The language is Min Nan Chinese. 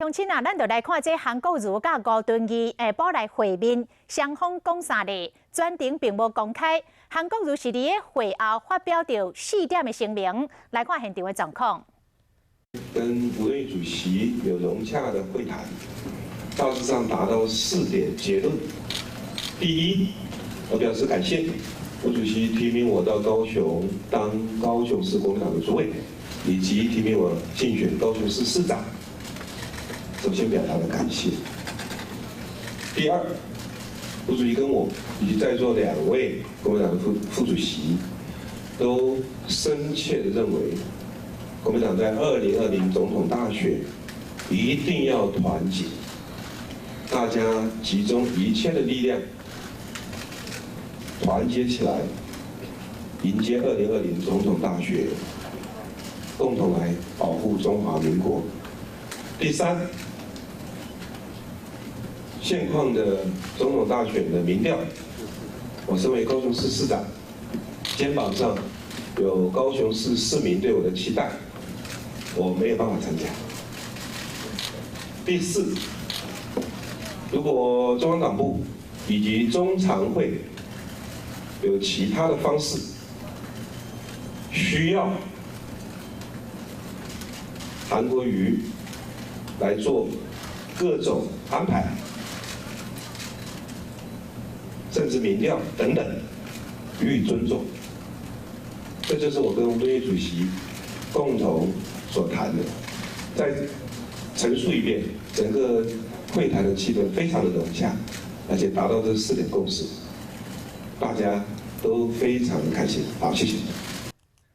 鄉親啊，咱就來看這韓國瑜佮吳敦義下晡來會面，雙方講啥咧？全程並無公開。韓國瑜是佇咧會後發表著四點的聲明，來看現場的狀況。跟吳敦義主席有融洽的會談，大致上達到四點結論。第一，我表示感謝吳主席提名我到高雄當高雄市國民黨的主委，以及提名我競選高雄市市長。首先表達了感謝。第二，吳主席跟我以及在座兩位國民黨的副主席，都深切的認為，國民黨在2020總統大選一定要團結，大家集中一切的力量，團結起來，迎接二零二零總統大選，共同來保護中華民國。第三，現況的總統大選的民調，我身為高雄市市長，肩膀上有高雄市市民對我的期待，我沒有辦法參加。第四，如果中央黨部以及中常會有其他的方式，需要韓國瑜來做各種安排，甚至民調等等，予以尊重。這就是我跟吳敦義主席共同所談的。再陳述一遍，整個會談的氣氛非常的融洽，而且達到這四點共識，大家都非常的開心。好，謝謝。